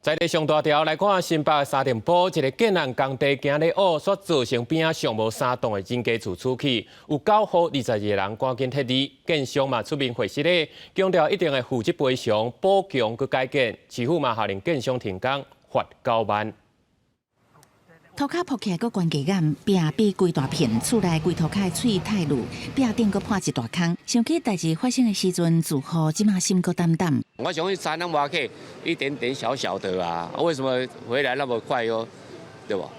在咧上大條來看，新北三重埔一个建案工地今日烏，煞造成邊仔上無三棟的人家厝出去，有九戶22個人趕緊撤離，建商嘛出面回釋咧，強調一定會負責賠償、補強佮改建，市府嘛下令建商停工，罰9萬。塗跤曝起來閣懸低眼，壁變規大片，厝內規塗跤的喙太露，壁頂閣破一大空。想起代誌發生的時陣，住戶這馬心閣膽膽。我想去山攏挖去一點點小小的啊，為什麼回來那麼快喲？對吧？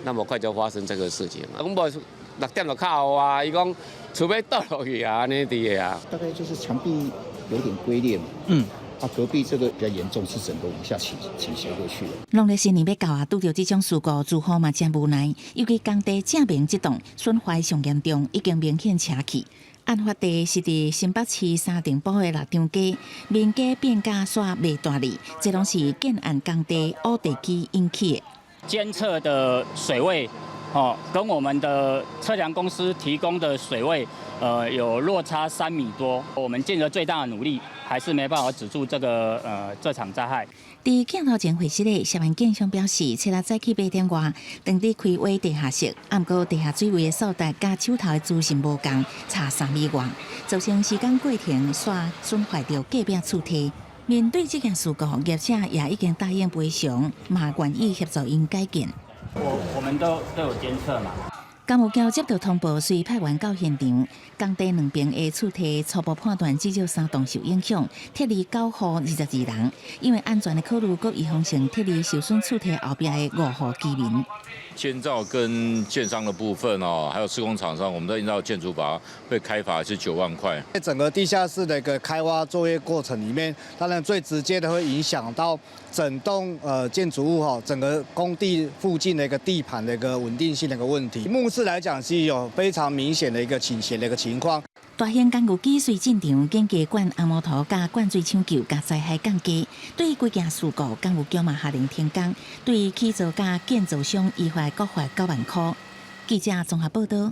那麼快就發生這個事情，阮無6點就敲予啊，伊講厝欲倒落去啊，按呢佇的啊。大概就是牆壁有點龜裂嘛。啊，隔壁這個比較嚴重，是整個往下傾斜過去的。農曆新年欲到啊，拄著這種事故，住戶嘛誠無奈。尤其工地正面這棟損壞上嚴重，已經明顯斜去。案發地是佇新北市三重埔的六張街，民家變甲煞袂大哩，這攏是建案工地挖地基引起的。監測的水位，哦，跟我們的測量公司提供的水位，有落差3米多。我們盡了最大的努力，還是沒辦法止住這場災害。佇鏡頭前會室的涉案建商表示，七日早起8點外，當佇開挖地下室，毋過地下水位的數值佮手頭的資訊無仝，差3米外，造成施工過程煞損壞著隔壁厝體。面對這件事故，業者也已經答應賠償，嘛願意協助𪜶改建。我們都有監測嘛。工務局接到通報，隨派員到現場，工地兩邊的厝體初步判斷至少三棟受影響，撤離九戶22人。因為安全的考慮，閣預防性撤離受損厝體後壁的五戶居民。建造跟建商的部分哦，還有施工廠商，我們都依照建築法會開罰是9萬塊。在整個地下室的一個開挖作業過程裡面，當然最直接的會影響到整棟建築物哈，整個工地附近的一個地盤的一個穩定性的一個問題。目測來講是有非常明顯的一個傾斜的一個情況。大型工具機隨進場，緊急灌紅毛塗佮灌水搶救，共災害降低。對於規件事故，工務局嘛下令停工，對起造佮建造商依法各罰9萬塊。記者綜合報道。